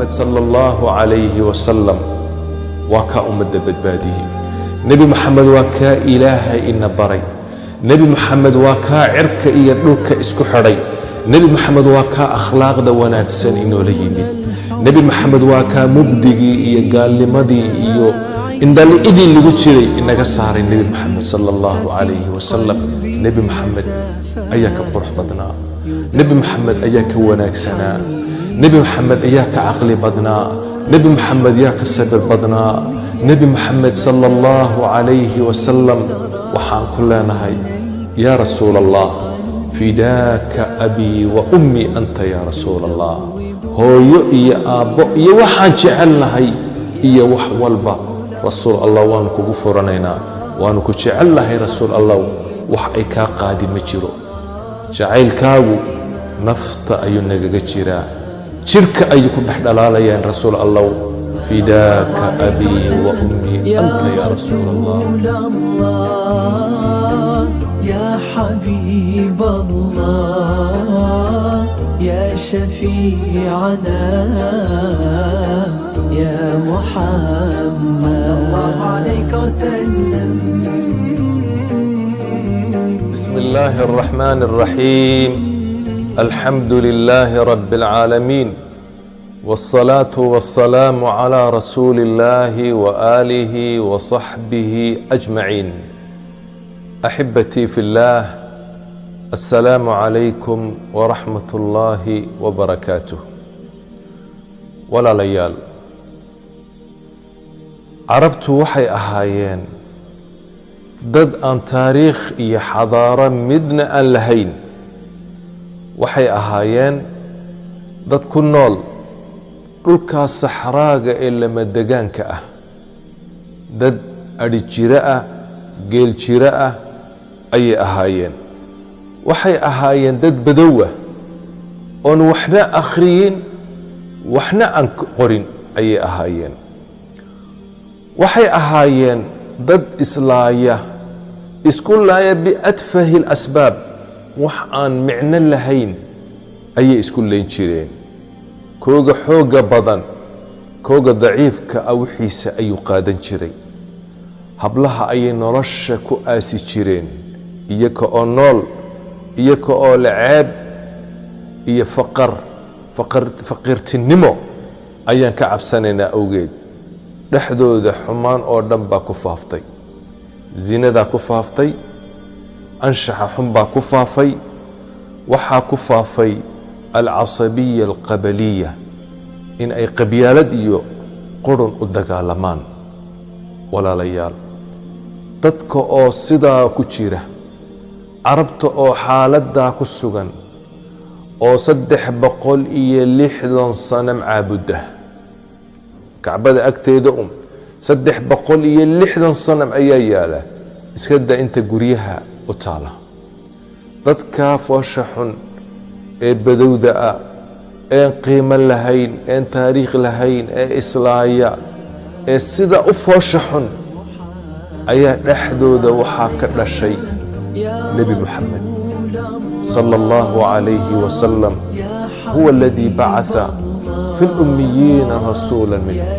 Moxamed sala allahu calayhi wasalam waa kaa ummadda badbaadiyey. Nebi Moxamed waa kaa Ilaahay ina baray. Nebi Moxamed waa kaa cirka iyo dhulka isku xidhay. Nebi Moxamed waa kaa akhlaaqda wanaagsan inoola yimid. Nebi Moxamed waa kaa mugdigii iyo gaalnimadii iyo indhali'idii lagu jiray inaga saaray. Nebi Moxamed sala allahu calayhi wasalam, Nebi Moxamed ayaa ka qurux badnaa, Nebi Moxamed ayaa ka wanaagsanaa, Nebi Moxamed ayaa ka caqli badnaa, Nebi Moxamed yaa ka sabir badnaa. Nebi Moxamed sala allahu calayhi wasalam waxaan ku leenahay: yaa Rasuul Allah, fidaaka abii wa ummii anta, yaa Rasuul Allah, hooyo iyo aabbo iyo waxaan jecelnahay iyo wax walba, Rasuul Allah, waanu kugu furanaynaa, waanu ku jecelnahay. Rasuul Allah, wax ay kaa qaadi ma jiro. Jacaylkaagu nafta ayuu nagaga jiraa, jidhka ayuu ku dhex dhalaalayaan. Rasuul Allah, fidaaka abii wa ummii anta, yaa Rasuul Allah. الله يا حبيب الله، يا شفيعنا يا محمد، صلى الله عليك وسلم. بسم الله الرحمن الرحيم، الحمد لله رب العالمين، والصلاة والسلام على رسول الله وآله وصحبه أجمعين. أحبتي في الله، السلام عليكم ورحمة الله وبركاته. Walaalayaal, Carabtu waxay ahaayeen dad aan taariikh iyo xadaaro midna aan lahayn. Waxay ahaayeen dad ku nool dhulkaas saxraaga ee lamadegaanka ah, dad adhi jiro ah, geel jiro ah ayay ahaayeen. Waxay ahaayeen dad badowa oon waxna akhriyin, waxna aan qorin ayay ahaayeen. Waxay ahaayeen dad islaaya, isku laaya biatfahi alasbaab, wax aan micno lahayn ayay isku leyn jireen. Kooga xoogga badan kooga daciifka ah wixiisa ayuu qaadan jiray. Hablaha ayay nolosha ku aasi jireen, iyaka oo nool, iyaka oo laceeb iyo faqar faqiirtinimo ayaan ka cabsanaynaa awgeed. Dhexdooda xumaan oo dhan baa ku faaftay, zinadaa ku faaftay, anshaxa xun baa ku faafay, waxaa ku faafay alcasabiya alqabaliya, in ay qabyaalad iyo qurun u dagaalamaan. Walaalayaal, dadka oo sidaa ku jira, Carabta oo xaaladdaa ku sugan, oo 360 sanam caabudda, Kacbada agteeda 360 sanam ayaa yaala, iska daa inta guryaha u taala. Dadkaa foosha xun ee badowda ah, een qiimo lahayn, een taariikh lahayn, ee islaaya, ee sida u foosha xun ayaa dhexdooda waxaa ka dhashay Nebi Moxamed sala allahu calayhi wasalam. Huwa aladii bacatha fi lummiyiina rasuula minhum.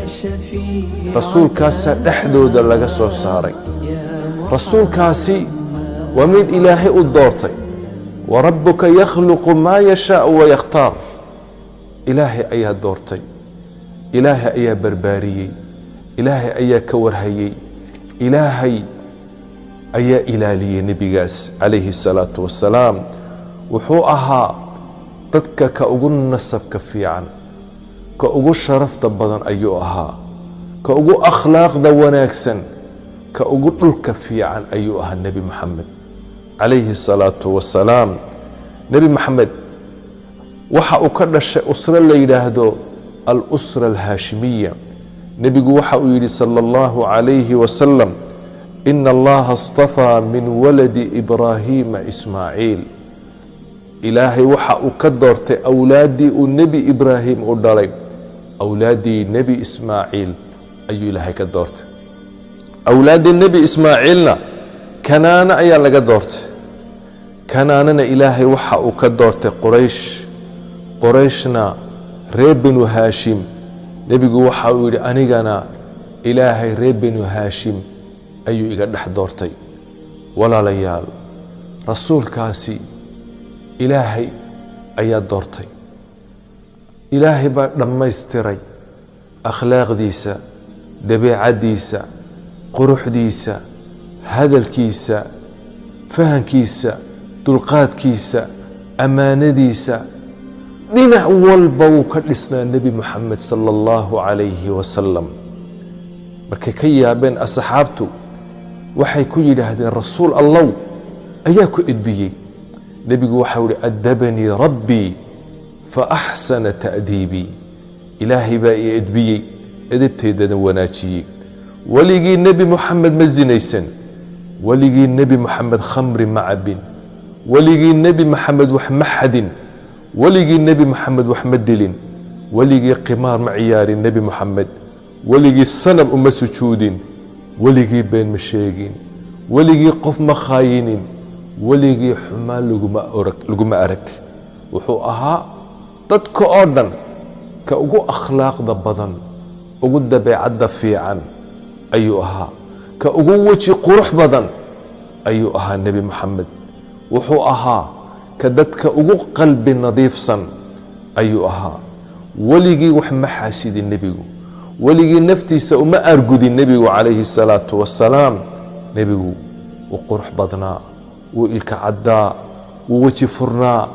Rasuulkaasaa dhexdooda laga soo saaray. Rasuulkaasi waa mid Ilaahay u doortay. Warabuka yakhluqu maa yashaau wayakhtaar. Ilaahay ayaa doortay, Ilaahay ayaa barbaariyey, Ilaahay ayaa ka warhayey, Ilaahay ayaa ilaaliyey nebigaas calayhi الsalaatu wassalaam. Wuxuu ahaa dadka ka ugu nasabka fiican, ka ugu sharafta badan ayuu ahaa, ka ugu akhlaaqda wanaagsan, ka ugu dhulka fiican ayuu ahaa Nebi Moxamed calayhi الsalaatu wassalaam. Nebi Moxamed waxa uu ka dhashay usro la yidhaahdo alusra alhaashimiya. Nebigu waxa uu yidhi sala allahu calayhi wasalam: ina Allaha istafaa min waladi Ibraahiima Ismaaciil. Ilaahay waxa uu ka doortay awlaaddii uu Nebi Ibraahim u dhalay, awlaaddii Nebi Ismaaciil ayuu Ilaahay ka doortay. Awlaaddii Nebi Ismaaciilna Kanaano ayaa laga doortay. Kanaanana Ilaahay waxa uu ka doortay Qoraysh, Qorayshna reer Binu Haashim. Nebigu waxa uu yidhi anigana Ilaahay reer Benu Haashim ayuu iga dhex doortay. Walaalayaal, rasuulkaasi Ilaahay ayaa doortay. Ilaahay baa dhammaystiray akhlaaqdiisa, dabeecaddiisa, quruxdiisa, hadalkiisa, fahankiisa, dulqaadkiisa, ammaanadiisa. Dhinac walba wuu ka dhisnaa Nebi Moxamed sala allahu calayhi wasalam. Markay ka yaabeen asxaabtu, waxay ku yidhaahdeen rasuul Allow, ayaa ku edbiyey? Nebigu waxau ihi addabanii rabbii fa axsana ta'diibii. Ilaahay baa i edbiyey, edebteydana wanaajiyey. Weligii Nebi Moxamed ma sinaysan, weligii Nebi Moxamed khamri ma cabin, weligii Nebi Moxamed wax ma xadin, weligii Nebi Moxamed wax ma dilin, weligii qimaar ma ciyaarin Nebi Moxamed, weligii sanab uma sujuudin, weligii been ma sheegin, weligii qof ma khaayinin, weligii xumaan laguma arag. Wuxuu ahaa dadka oo dhan ka ugu akhlaaqda badan, ugu dabeecadda fiican ayuu ahaa, ka ugu weji qurux badan ayuu ahaa Nebi Moxamed. Wuxuu ahaa ka dadka ugu qalbi nadiifsan ayuu ahaa. Weligii wax ma xaasidin nebigu, weligii naftiisa uma aargudin nebigu calayhi الsalaatu wassalaam. Nebigu wuu qurux badnaa, wuu ilka caddaa, wuu weji furnaa.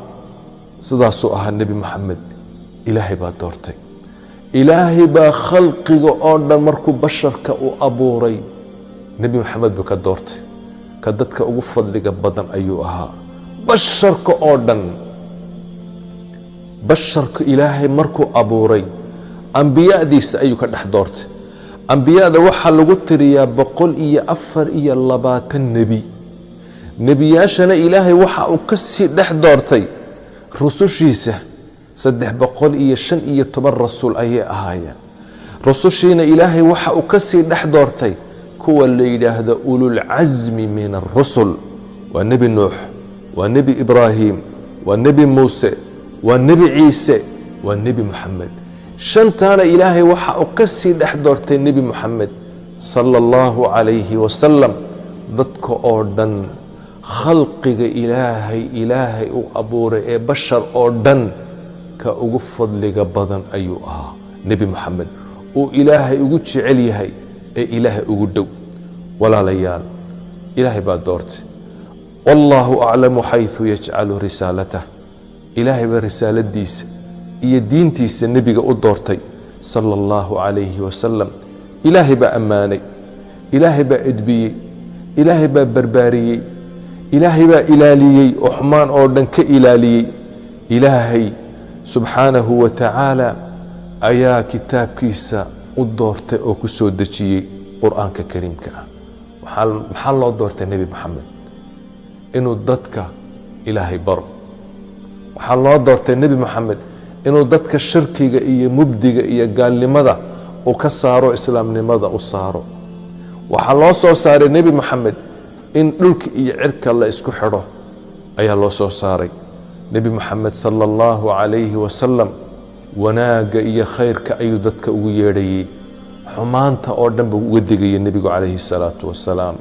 Sidaasuu ahaa Nebi Moxamed. Ilaahay baa doortay. Ilaahay baa khalqiga oo dhan markuu basharka u abuuray Nebi Moxamed buu ka doortay. Ka dadka ugu fadliga badan ayuu ahaa basharka oo dhan. Basharka Ilaahay markuu abuuray ambiyadiisa ayuu ka dhex doortay. Ambiyada waxaa lagu tiriyaa 124 nebi. Nebiyaashana Ilaahay waxa uu ka sii dhex doortay rusushiisa, 315 rasuul ayay ahaayeen. Rusushiina Ilaahay waxa uu ka sii dhex doortay kuwa la yidhaahdo ululcasmi min arusul. Waa Nebi Nuux, waa Nebi Ibraahim, waa Nebi Muuse, waa Nebi Ciise, waa Nebi Moxamed. Shantaana Ilaahay waxa uu ka sii dhex doortay Nebi Moxamed sala allahu calayhi wasalam. Dadka oo dhan, khalqiga Ilaahay u abuuray ee bashar oo dhan, ka ugu fadliga badan ayuu ahaa Nebi Moxamed, uu Ilaahay ugu jecel yahay ee Ilaahay ugu dhow. Walaalayaal, Ilaahay baa doortay. Wallaahu aclamu xayثu yajcalu risaalatah. Ilaahay baa risaaladiisa iyo diintiisa nebiga u doortay sala allahu calayhi wasalam. Ilaahay baa ammaanay, Ilaahay baa edbiyey, Ilaahay baa barbaariyey, Ilaahay baa ilaaliyey oo xumaan oo dhan ka ilaaliyey. Ilaahay subxaanahu wa tacaala ayaa kitaabkiisa u doortay oo ku soo dejiyey Qur'aanka kariimka ah. Maxaa loo doortay Nebi Moxamed? Inuu dadka Ilaahay baro. Waxaa loo doortay Nebi Moxamed inuu dadka shirkiga iyo mubdiga iyo gaalnimada uu ka saaro, islaamnimada u saaro. Waxaa loo soo saaray Nebi Moxamed in dhulka iyo cirka la isku xidho ayaa loo soo saaray Nebi Moxamed sala allahu calayhi wasalam. Wanaagga iyo khayrka ayuu dadka ugu yeedhayey, xumaanta oo dhan buu uga digayay nebigu calayhi salaatu wasalaam.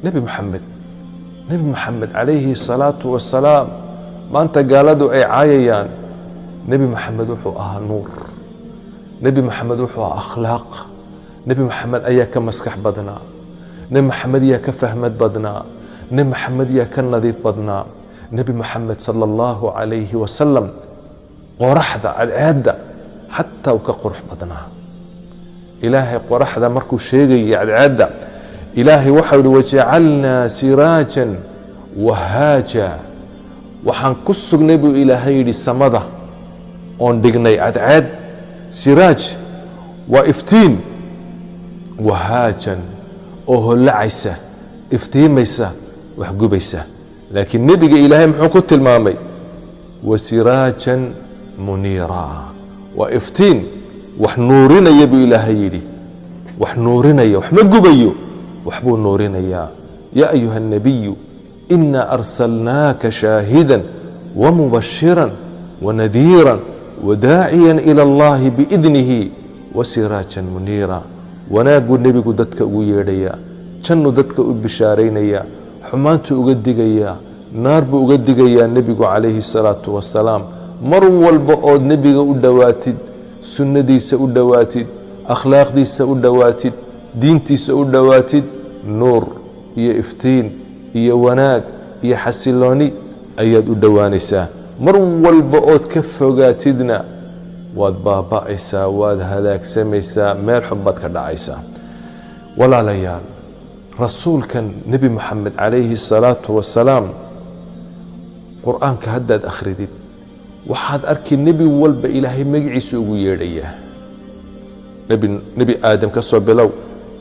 Nebi Moxamed calayhi salaatu wasalaam, maanta gaaladu ay caayayaan, Nebi Moxamed wuxuu ahaa nuur. Nebi Moxamed wuxuu ahaa akhlaaq. Nebi Moxamed ayaa ka maskax badnaa, Nebi Moxamed yaa ka fahmad badnaa, Nebi Moxamed yaa ka nadiif badnaa. Nebi Moxamed sala allahu calayhi wasalam qoraxda cadceedda xataa uu ka qurux badnaa. Ilaahay qoraxda markuu sheegayay cadceedda, Ilaahay waxau yihi wajacalnaa siraajan wahaaja. Waxaan ku sugnay buu Ilaahay yidhi samada oon dhignay cadceed. Siraaj waa iftiin, wahaajan oo hollacaysa, iftiimaysa, wax gubaysa. Laakiin nebiga Ilaahay muxuu ku tilmaamay? Wasiraajan muniira. Waa iftiin wax nuurinaya buu Ilaahay yidhi. Wax nuurinaya, wax ma gubayo, waxbuu nuurinayaa. Yaa ayuha الnabiyu ina arsalnaaka shaahida wamubashira wanadiira wadaaciya ilى اllahi biidnihi. Wasiraajan muniira, wanaaguu nebigu dadka ugu yeedhayaa, jannuu dadka u bishaaraynayaa, xumaantuu uga digayaa, naar buu uga digayaa nebigu calayhi salaatu wasalaam. Mar walba ood nebiga u dhowaatid, sunnadiisa u dhowaatid, akhlaaqdiisa u dhowaatid, diintiisa u dhowaatid, nuur iyo iftiin iyo wanaag iyo xasilooni ayaad u dhowaanaysaa. Mar walba ood ka fogaatidna waad baaba'aysaa, waad halaagsamaysaa, meel xun baad ka dhacaysaa. Walaalayaal, rasuulkan Nebi Moxamed calayhi salaatu wasalaam, Qur-aanka haddaad akhridid waxaad arki nebi walba Ilaahay magaciisa ugu yeedhayaa. Nebi Aadam ka soo bilow,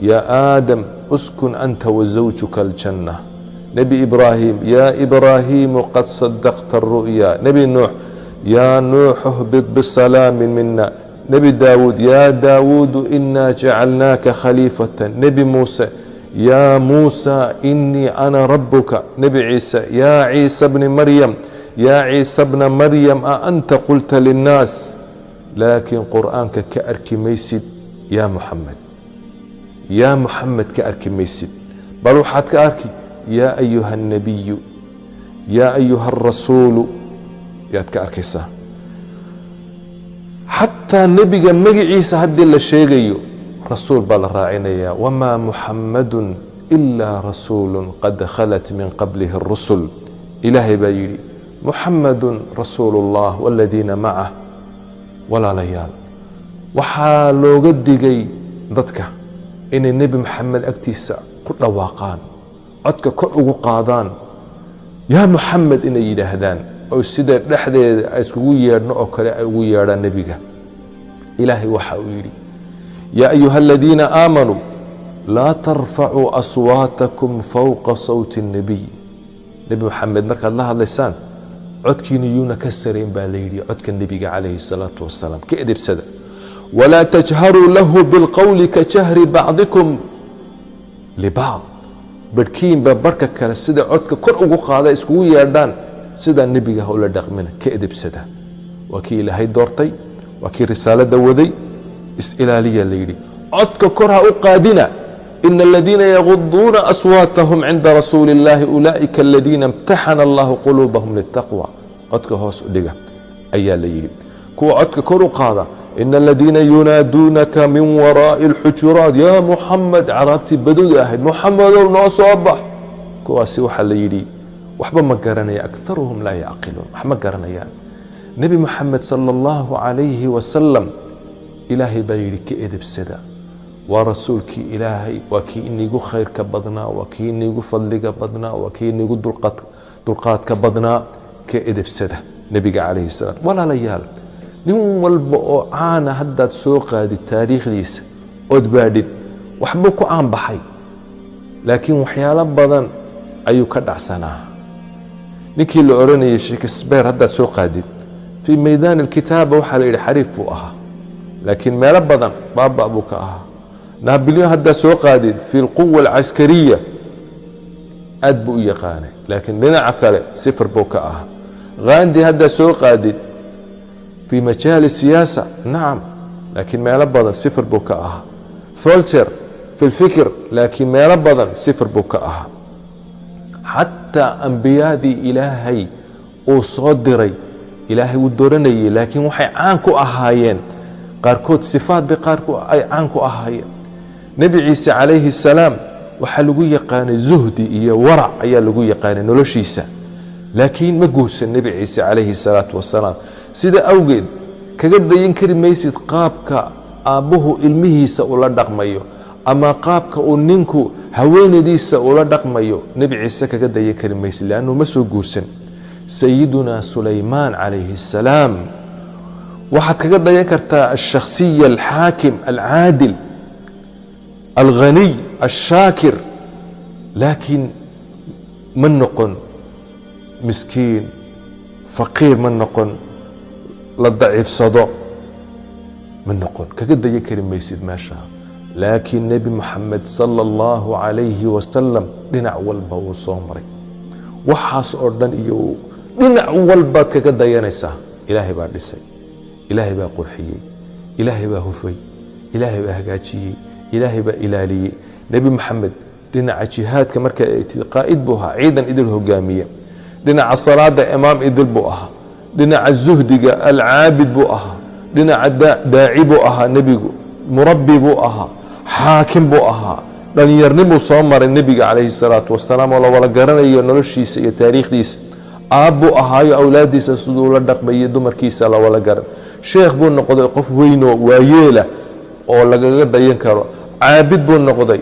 yaa Aadam uskun anta wa zawjuka aljanna. Nebi Ibraahim, yaa Ibraahiimu qad sadaqta aru'ya. Nebi Nuux, yaa Nuux uhbit bisalaamin mina. Nebi Daawuud, yaa Daawuudu inaa jacalnaaka khaliifatan. Nebi Muuse, yaa Muusa inii ana rabuka. Nebi Ciise, yaa Ciisa bni Maryam, yaa Ciisa bna Maryam a anta qulta linnaas. Laakiin Qur'aanka ka arki maysid yaa Muxamed, yaa Muxamed ka arki maysid, bal waxaad ka arki yaa ayuha alnabiyu, yaa ayuha alrasuulu yaad ka arkaysaa. Xataa nebiga magaciisa haddii la sheegayo rasuul baa la raacinayaa. Wamaa Muxamadun ilaa rasuulu qad khalat min qablihi arusul. Ilaahay baa yidhi Muxamadun rasuulu اllah waladiina macah. Walaalayaal, waxaa looga digay dadka inay Nebi Maxamed agtiisa ku dhawaaqaan, codka kor ugu qaadaan, yaa Muxamed inay yidhaahdaan, oo sida dhexdeeda ay iskugu yeedhno oo kale ay ugu yeedhaan nebiga. Ilaahay waxa uu yidhi, yaa ayuha aladiina aamanuu laa tarfacuu aswaatakum fowqa sawti الnabiy. Nebi Maxamed markaad la hadlaysaan codkiina yuuna ka sarayn baa la yidhi codka nebiga calayhi salaatu wasalaam, ka edebsada. Walaa tajharuu lahu bilqowli ka jahri bacdikum libacd, barhkiinba barhka kale sida codka kor ugu qaada iskugu yeedhaan sidaa nebiga ha ula dhaqmina, ka edebsada. Waa kii Ilaahay doortay, waa kii risaalada waday, is-ilaaliya la yidhi, codka kor ha u qaadina. Ina aladiina yaguduuna aswaatahum cinda rasuuli اllahi ulaa'ika aladiina imtaxana allahu quluubahum litaqwa. Codka hoos u dhiga ayaa la yidhi. Kuwa codka kor u qaada, ina aladiina yunaaduunaka min waraa'i alxujuraat yaa Muxamed, caraabtii badowda ahayd, Muxamedow noo soo bax, kuwaasi waxaa la yidhi waxba ma garanaya, akharuhum laa yacqiluun, wax ma garanayaan. Nebi Moxamed sala allahu calayhi wasalam Ilaahay baa yidhi ka edebsada, waa rasuulkii Ilaahay, waa kii inigu khayrka badnaa, waa kii inigu fadliga badnaa, waa kii inigu dulqaadka badnaa, ka edebsada nebiga calayhi salaam. Walaalayaal, nin walba oo caana haddaad soo qaadid taariikhdiisa ood baadhid, waxbuu ku caan baxay, laakiin waxyaalo badan ayuu ka dhacsanaa. Ninkii la odhanayay Shakespeare haddaad soo qaadid, fii maydaani alkitaaba waxaa la yidhi xariif buu ahaa, laakiin meelo badan baaba buu ka ahaa. Nabilyon haddaad soo qaadid, fi alquwa alcaskariya aad buu u yaqaanay, laakiin dhinaca kale sifir buu ka ahaa. Khandi haddaad soo qaadid, fii majaali siyaasa nacam, laakiin meelo badan sifir buu ka ahaa. Volter fi lfikr, laakiin meelo badan sifir buu ka ahaa. Xataa ambiyadii Ilaahay uu soo diray, Ilaahay wuu dooranayey, laakiin waxay caan ku ahaayeen qaarkood sifaad bay qaarku ay caan ku ahaayeen. Nebi Ciise calayhi salaam waxaa lagu yaqaanay zuhdi iyo warac ayaa lagu yaqaanay noloshiisa, laakiin ma guursan Nebi Ciise calayhi salaatu wasalaam. Sida awgeed kaga dayan kari maysid qaabka aabbuhu ilmihiisa ula dhaqmayo ama qaabka uu ninku haweenadiisa ula dhaqmayo, Nebi Ciise kaga dayan kari maysid, leannu ma soo guursan. Sayidunaa Sulaymaan calayhi assalaam waxaad kaga dayan kartaa alshakhsiya alxaakim alcaadil alghaniy alshaakir, laakiin ma noqon miskiin faqiir, ma noqon la daciifsado, ma noqon, kaga dayan kari maysid meesha. Laakiin Nebi Moxamed sala allahu calayhi wasalam dhinac walba wuu soo maray waxaas oo dhan, iyo dhinac walbaad kaga dayanaysaa. Ilaahay baa dhisay, Ilaahay baa qurxiyey, Ilaahay baa hufay, Ilaahay baa hagaajiyey, Ilaahay baa ilaaliyey. Nebi Maxamed dhinaca jihaadka marka ay tid qaa'id buu ahaa, ciidan idil hogaamiye. Dhinaca salaada imaam idil buu ahaa. Dhinaca zuhdiga alcaabid buu ahaa. Dhinaca daaci buu ahaa nebigu, murabbi buu ahaa, xaakim buu ahaa. Dhalinyarnimuu soo maray nebiga calayhi salaatu wasalaam oo la wada garanayo noloshiisa iyo taariikhdiisa. Aab buu ahaayo, awlaaddiisa siduu la dhaqmayay, dumarkiisa la wada garan. Sheekh buu noqday, qof weynoo waayeela oo lagaga dayan karo. Caabid buu noqday,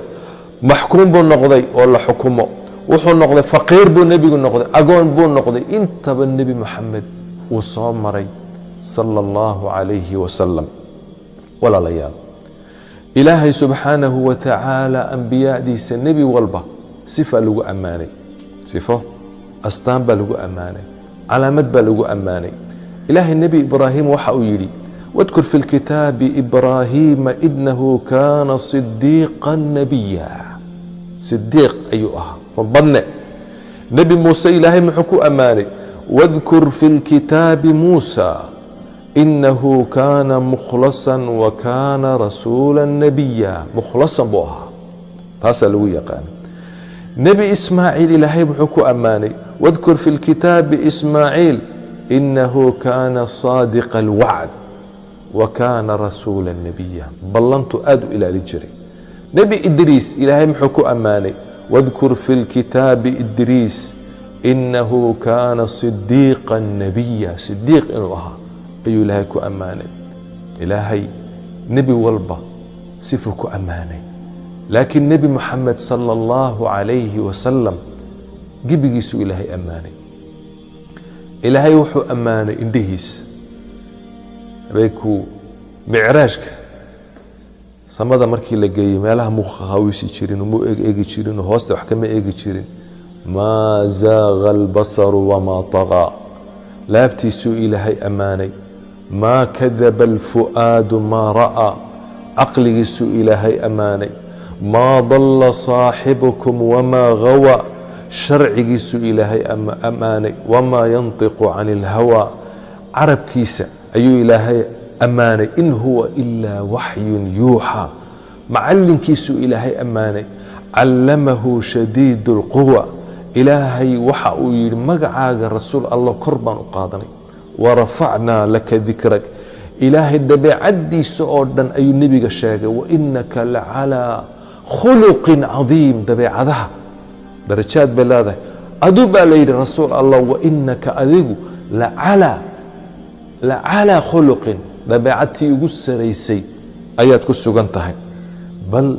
maxkuum buu noqday oo la xukumo. Wuxuu noqday faqiir buu nebigu noqday, agoon buu noqday. Intaba Nebi Moxamed wuu soo maray, sala Allahu calayhi wasalam. Walaalayaal, Ilaahay subxaanahu wa tacaala ambiyadiisa nebi walba sifa lagu ammaanay, sifo astaan baa lagu ammaanay, calaamad baa lagu ammaanay. Ilaahay Nebi Ibraahim waxa uu yidhi: "Wadkur fi lkitaabi Ibraahiima inahu kaana sidiiqa nabiya." Sidiiq ayuu ahaa, runbadne. Nebi Muuse Ilaahay muxuu ku ammaanay? "Wadkur fi lkitaabi Muusa inahu kaana mukhlasan wa kaana rasuula nabiya." Mukhlasan buu ahaa, taasaa lagu yaqaana. Nebi Ismaaciil Ilaahay muxuu ku ammaanay? "Wadkur fi lkitaabi Ismaaciil inahu kaana saadiqa alwacd wa kaana rasuula nabiya." Ballantu aada u ilaalin jiray. Nebi Idriis Ilaahay muxuu ku ammaanay? "Wadkur fi lkitaabi Idriis inahu kaana sidiiqa nabiya." Sidiiq inuu ahaa ayuu Ilaahay ku ammaanay. Ilaahay nebi walba sifuu ku ammaanay, laakiin Nebi Moxamed sala Allahu calayhi wasalam gebigiisuu Ilaahay ammaanay. Ilaahay wuxuu ammaanay indhihiis. Habeenkuu micraajka samada markii la geeyey, meelaha muu khawisi jirin, muu eeg eegi jirin, hoosta wax kama eegi jirin. Maa zaaga albasaru wamaa طagaa. Laabtiisuu Ilaahay ammaanay. Maa kadaba alfu'aadu maa ra'aa. Caqligiisuu Ilaahay ammaanay. Maa dalla saaxibukum wamaa gawa. Sharcigiisuu Ilaahay ammaanay. Wamaa yantiqu can ilhawaa. Carabkiisa ayuu Ilaahay ammaanay. In huwa ilaa waxyun yuuxaa. Macalinkiisuu Ilaahay ammaanay. Callamahu shadiid اlquwa. Ilaahay waxa uu yidhi: "Magacaaga, rasuul Allah, kor baan u qaadanay." Warafacnaa laka dikrak. Ilaahay dabeecaddiisa oo dhan ayuu nebiga sheegay. Wainaka lacalaa khuluqin cadiim. Dabeecadaha darajaad bay leedahay. Aduu baa la yidhi, rasuul Allah, wainaka adigu lacalaa khuluqin, dabeecadtii ugu saraysay ayaad ku sugan tahay. Bal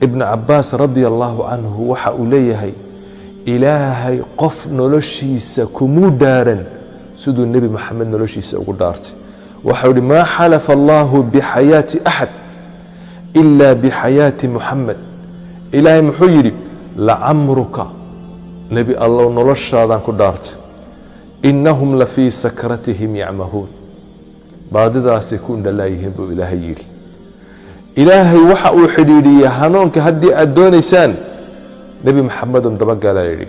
Ibnu Cabaas radia Allahu canhu waxa uu leeyahay: Ilaahay qof noloshiisa kumuu dhaaran siduu Nebi Moxamed noloshiisa ugu dhaartay. Waxau ihi: "Maa xalafa Allahu bixayaati axad ila bixayaati Muxamed." Ilaahay muxuu yidhi? "Lacamruka," Nebi Allow, noloshaadaan ku dhaartay, "inahum lafii sakratihim yacmahuun." Baadidaasay ku indhalaayihiin buu Ilaahay yidhi. Ilaahay waxa uu xidhiidhiyey hanuunka: haddii aad doonaysaan, Nebi Maxamedun dabagalaa yidhi.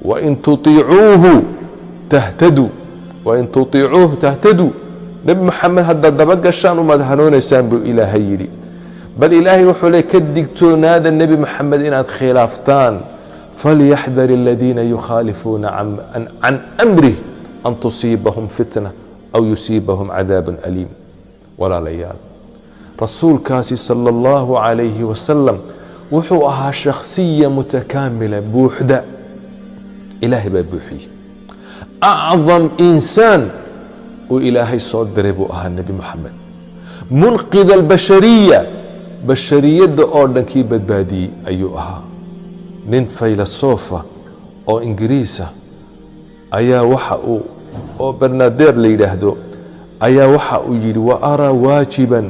"Wain tutiicuuhu tahtaduu, wain tutiicuuhu tahtaduu." Nebi Maxamed haddaad dabagashaan umaad hanuunaysaan buu Ilaahay yidhi. Bal Ilaahay wuxuu le: ka digtoonaada Nebi Maxamed inaad khilaaftaan. "Falyaxdar aladiina yukhaalifuuna can amrih an tusiibahum fitna aw yusiibahum cadaabun aliim." Walaalayaal, rasuulkaasi sala Allahu calayhi wasalam wuxuu ahaa shakhsiya mutakaamila, buuxda. Ilaahay baa buuxiyey. Acdam insaan uu Ilaahay soo diray buu ahaa Nebi Moxamed, munqid albashariya, bashariyadda oo dhan kii badbaadiyey ayuu ahaa. Nin faylasofa oo Ingiriisa ayaa waxa uu oo Bernader la yidhaahdo ayaa waxa uu yidhi: "Wa araa waajiban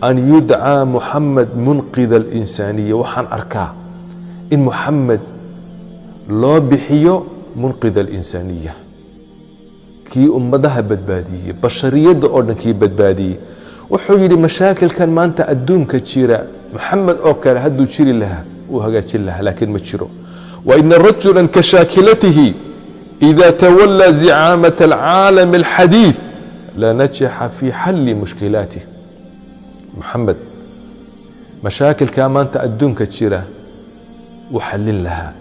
an yudcaa Muxamed munqid alinsaaniya." Waxaan arkaa in Muxamed loo bixiyo munqid alinsaaniya, kii ummadaha badbaadiyey, bashariyadda oo dhan kii badbaadiyey. Wuxuu yidhi: mashaakilkan maanta adduunka jira, Maxamed oo kale hadduu jiri lahaa uu hagaajin lahaa, laakiin ma jiro. "Waina rajula kashaakilatihi ida tawalaa zicaamata alcaalami alxadiid lanajaxa fii xalli mushkilaatih." Maxamed. Mashaakilkaa maanta adduunka jira u xallin lahaa,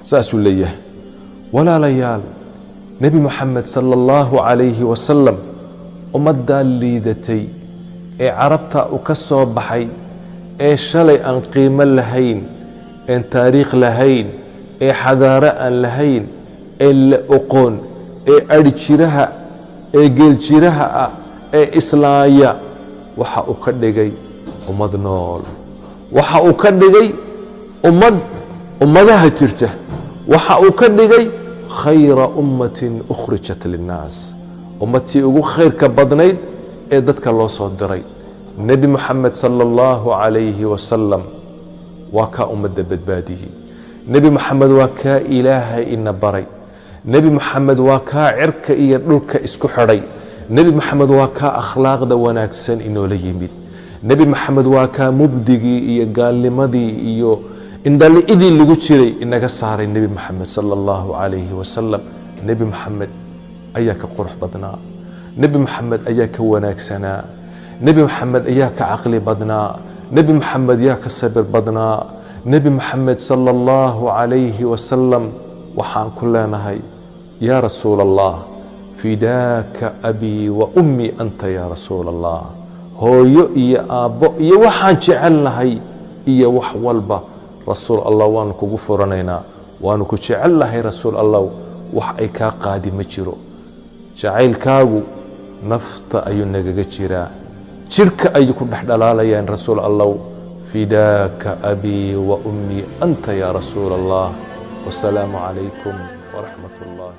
saasuu leeyahay. Walaalayaal, Nebi Moxamed sala allahu calayhi wasalam ummaddaa liidatay ee Carabta u ka soo baxay, ee shalay aan qiimo lahayn, een taariikh lahayn, ee xadaaro aan lahayn, ee la oqoon, ee adhi jiraha, ee geeljiraha ah, ee islaaya, waxa uu ka dhigay ummad nool, waxa uu ka dhigay ummad ummadaha jirta, waxa uu ka dhigay khayra ummatin ukhrijat linnaas, ummadtii ugu khayrka badnayd ee dadka loo soo diray. Nebi Moxamed sala allahu calayhi wasalam waa kaa ummadda badbaadiyey. Nebi Moxamed waa kaa Ilaahay ina baray. Nebi Moxamed waa kaa cirka iyo dhulka isku xidhay. Nebi Moxamed waa kaa akhlaaqda wanaagsan inoola yimid. Nebi Moxamed waa kaa mubdigii iyo gaalnimadii iyo indhali'idii lagu jiray inaga saaray. Nebi Moxamed sala allahu calayhi wasalam, Nebi Moxamed ayaa ka qurux badnaa, Nebi Moxamed ayaa ka wanaagsanaa, Nebi Moxamed ayaa ka caqli badnaa, Nebi Moxamed yaa ka sabir badnaa. Nebi Moxamed sala allahu calayhi wasalam waxaan ku leenahay: yaa Rasuul Allah, fidaaka abii wa ummii anta yaa Rasuul Allah. Hooyo iyo aabbo iyo waxaan jecelnahay iyo wax walba, Rasuul Allah, waanu kugu furanaynaa, waanu ku jecelnahay Rasuul Allah. Wax ay kaa qaadi ma jiro. Jacaylkaagu nafta ayuu nagaga jiraa, jidhka ayuu ku dhex dhalaalayaan. Rasuul Allah, fidaaka abii wa ummii anta yaa Rasuul Allah. Wasalaamu calaykum waraxmat ullaahi.